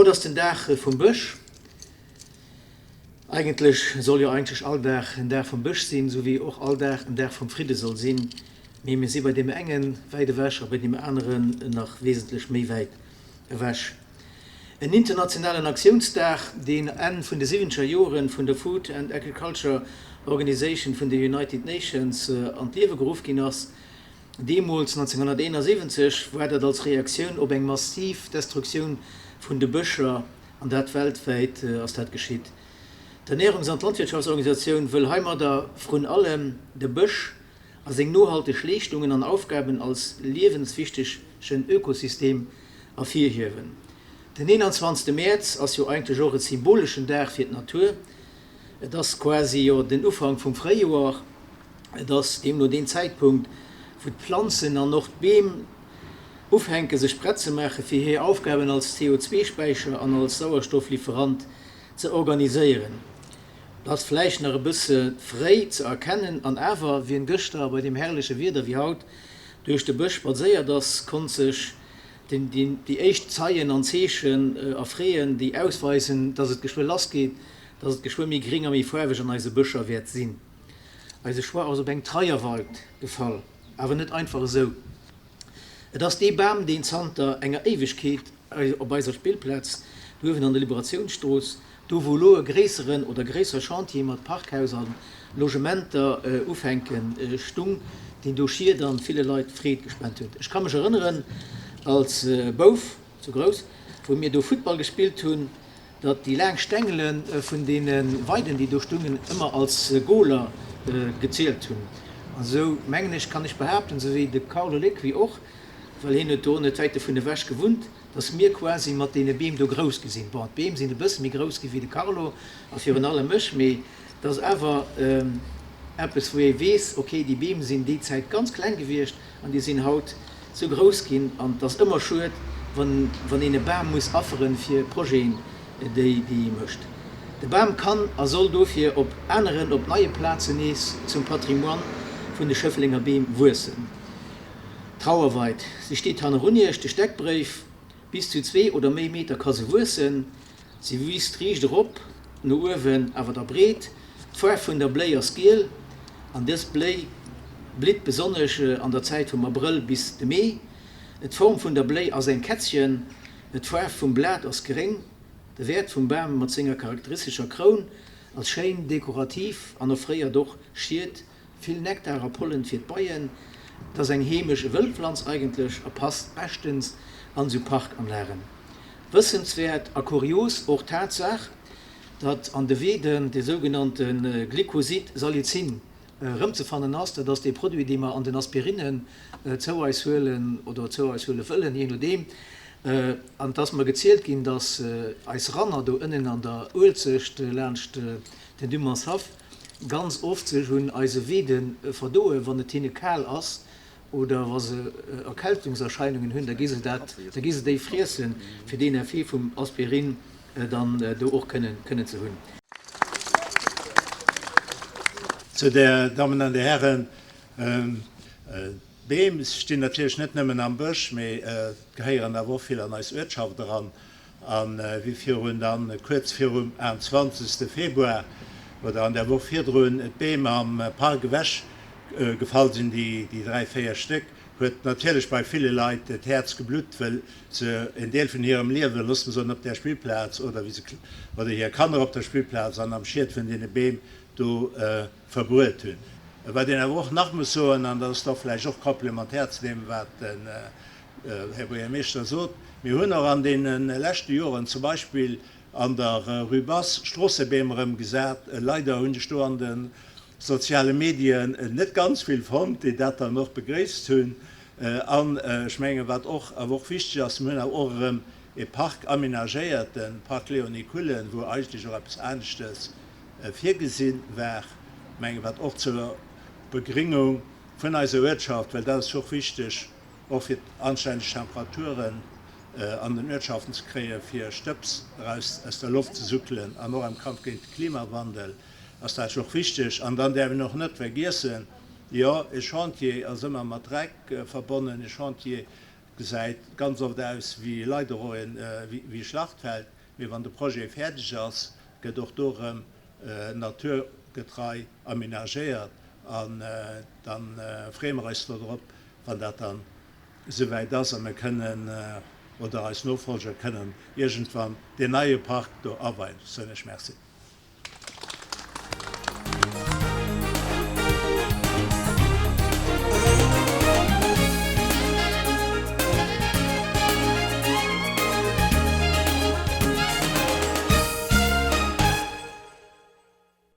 Haut ass den Dag vum Bësch. Eigentlech soll jo eigentlech all Dag en Dag vum Bësch sinn, sou wéi och all Dag den Dag vum Fridde soll sinn. Mee mir si bei deem engen wäit ewech a bei deem aneren nach wesentlech méi wäit ewech. En internationalen Aktiounsdag, deen Enn vun de siwwenzeger Joren vun der Food and Agriculture Organization vun de United Nations an d'Liewe geruff ginn ass. Deemools, 1971, war dat als Reaktioun op eng massiv Destruktioun vun de Bëscher, an dat weltwäit ass dat geschitt. D'Ernärungs an d'Landwirtschaftsorganisatioun wëll heimadder vrun allem de Bësch a seng nohalteg Leeschtungen an Aufgaben als liewenswichtegen Ökosystem ervirhiewen. Den 21. Mäerz ass jo eigentlech och e symboleschen Dag fir d'Natur. Et ass quasi jo den Ufank vum Fréijoer. Et ass deemno deen Zäitpunkt, wou d'Planzen an och d'Beem ufänke sech prett ze maache fir hir Aufgaben als CO2-Späicher an als Sauerstofflieferant ze organiséieren. Dat ass vläicht nach e bësse fréi ze erkennen, an awer, wien gëschter bei deem herrleche Wieder wéi haut duerch de Bësch spadséiert ass, konnt sech déi éischt Zeien an Zeechen erfreeën, déi ausweisen, dass et geschwë lass geet, dass et geschwë méi gréng a méi faarweg an eise Bëscher wäert sinn. Eise Choix ass op eng Treierweid gefall, awer net einfach esou. Et ass dee Bam, deen zanter enger Éiwegkeet op eiser Spillplaz do uewen an der Liberatiounsstrooss, do wou elo e gréisseren oder gréisser Chantier mat Parkhaus a Logementer ufänken, stung, deen do Schied an ville Leit Freed gespent huet. Ech ka mech erënneren, als Bouf, zu grouss, wou mir do Futtball gespillt hunn, datt déi laang Stengele vun deene Weiden, déi do stungen, ëmmer als Goler gezielt hunn. An esou, mengen ech, kann ech behaapten, esou wéi de Carlo Lequi och, well hien huet do net wäit dovun ewech gewunnt, datt mir quasi mat deene Beem do grouss gi sinn. Bon, d'Beem sinn e bësse méi grouss gi wéi de Carlo a virun allem ech, mee et ass awer eppes, wou ee weess, okay, déi Beem sinn déi Zäit ganz kleng gewiescht an déi sinn haut sou grouss ginn an et ass ëmmer schued, wann wann een e Bam muss afferen fir Projeten, déi déi ee mécht. De Bam kann a soll dofir op aneren, op neie Plazen nees zum Patrimoine vun de Schëfflenger Beem wuessen. Trauerweid, si steet hannerun iech, de Steckbréif, bis zu zwee oder méi Meter ka se wuessen. Si wiisst riicht erop, no uewen awer da breet. D'Faarf vun der Bléi ass giel an dës Bléi blitt besonnesch an der Zäit vum Abrëll bis de Mee. D'Form vun der Bléi ass eng Kätzchen. D'Faarf vum Blat ass gréng. De Wäert vum Bam mat senger charakteristescher Kroun ass schéin dekorativ an offréiert och Schied, vill Nektar a Pollen fir d'Beien. Et ass eng heemesch Wëllpflanz eigentlech a passt beschtens an esou Parkanlagen. Wëssenswäert a kurios och d'Tatsaach, datt an de Weeden de sougenannte Glykosid Salicin erëmzefannen ass. Dat ass dee Produit, dee mer an den Aspirinnen zou eis huelen oder zou eis huele wëllen, jee nodeem. An et ass mer gezielt ginn, datt eis Ranner do ënnen an der Uelzecht laanscht den Dumanshaff ganz oft sech un eise Weede verdoen, wann et hinne kal ass oder wa se Erkältungserscheinungen hunn, da gi se dat, da gi se déi friessen, fir deen Effet vum Aspirin dann do och kënnen, kënnen ze hunn. Sou, Dir Dammen an Dir Hären, d'Beem stinn natierlech net nëmmen am Bësch, mee gehéieren awer och vill an eis Uertschaft eran. A wéi virun dann kuerz virum 21. Februar oder an der Woch virdrun d'Beem am Park ewech gefall sinn, déi 3, 4 Stéck, huet natierlech bei ville Leit d'Häerz geblutt, wëll se en Deel vun hirem Liewen, loosse mer soen, op där Spillplaz oder wéi se oder hir Kanner op der Spillplaz an am Schiet vun deene Beem do verbruet hunn. Wat een awer och nach muss soen, an dat ass da vläicht och complémentaire zu deem, wat den Här Buergermeeschter sot, mir hunn och an deene leschte Joren zum Beispill an der Rue Basse Stroossebeem erëm gesat. Leider hunn ech do an de soziale Medien net ganz vill fonnt, déi dat dann och begréisst hunn. An ech mengen, wat och awer och wichteg ass, mir hunn awer och erëm e Park amenagéiert, de Parc Léonie Cullen, wou eigentlech och eppes aneschtes virgesi war, mengen, wat och zur Begringung vun eiser Uertschaft, well dat ass jo och wichteg, och fir anstänneg Temperaturen an den Uertschaften ze kréien, fir Stëbs eraus aus der Loft ze suckelen an och am Kampf géint de Klimawandel ass dat jo och wichteg. An dann däerf een och net vergiessen, jo, e Chantier ass ëmmer mat Dreck verbonnen, e Chantier gesäit ganz oft aus wéi leider och wéi e Schlachtfeld. Mee wann de Projet fäerdeg ass, gëtt och do erëm naturgetrei aménagéiert an da freeë mer eis do drop, wann dat dann esouwäit ass a mir kënnen, oder eis Nofolger kënnen iergendwann deen neie Park do aweien. Soen ech Merci.